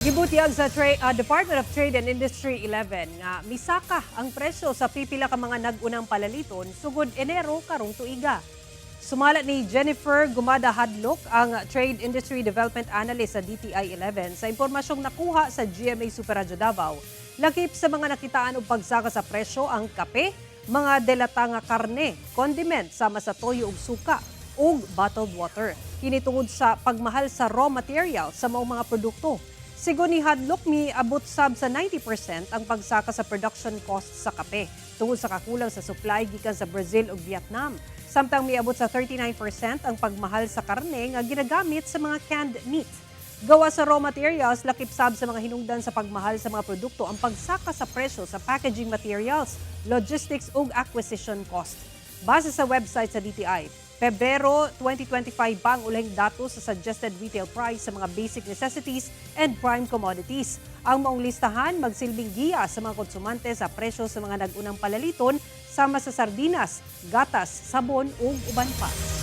Gibutyag sa Department of Trade and Industry 11 nga misaka ang presyo sa pipila ka mga nag-unang palaliton sugod Enero karong tuiga. Sumala ni Jennifer Gumada Hadlok, ang Trade Industry Development Analyst sa DTI 11, sa impormasyong nakuha sa GMA Super Radyo Davao. Lakip sa mga nakitaan og pagsaka sa presyo ang kape, mga delata nga karne, condiment sama sa toyo ug suka ug bottled water. Kini tungod sa pagmahal sa raw material sa maong mga produkto. Sigon ni Hadlok, miabot sab sa 90% ang pagsaka sa production cost sa kape tungod sa kakulang sa supply gikan sa Brazil ug Vietnam. Samtang miabot sa 39% ang pagmahal sa karne nga ginagamit sa mga canned meat. Gawa sa raw materials, lakip sab sa mga hinungdan sa pagmahal sa mga produkto ang pagsaka sa presyo sa packaging materials, logistics ug acquisition cost. Base sa website sa DTI, Pebrero 2025 pa ang ulahing datos sa suggested retail price sa mga basic necessities and prime commodities. Ang maong listahan magsilbing giya sa mga konsumante sa presyo sa mga nag-unang palaliton sama sa sardinas, gatas, sabon ug uban pa.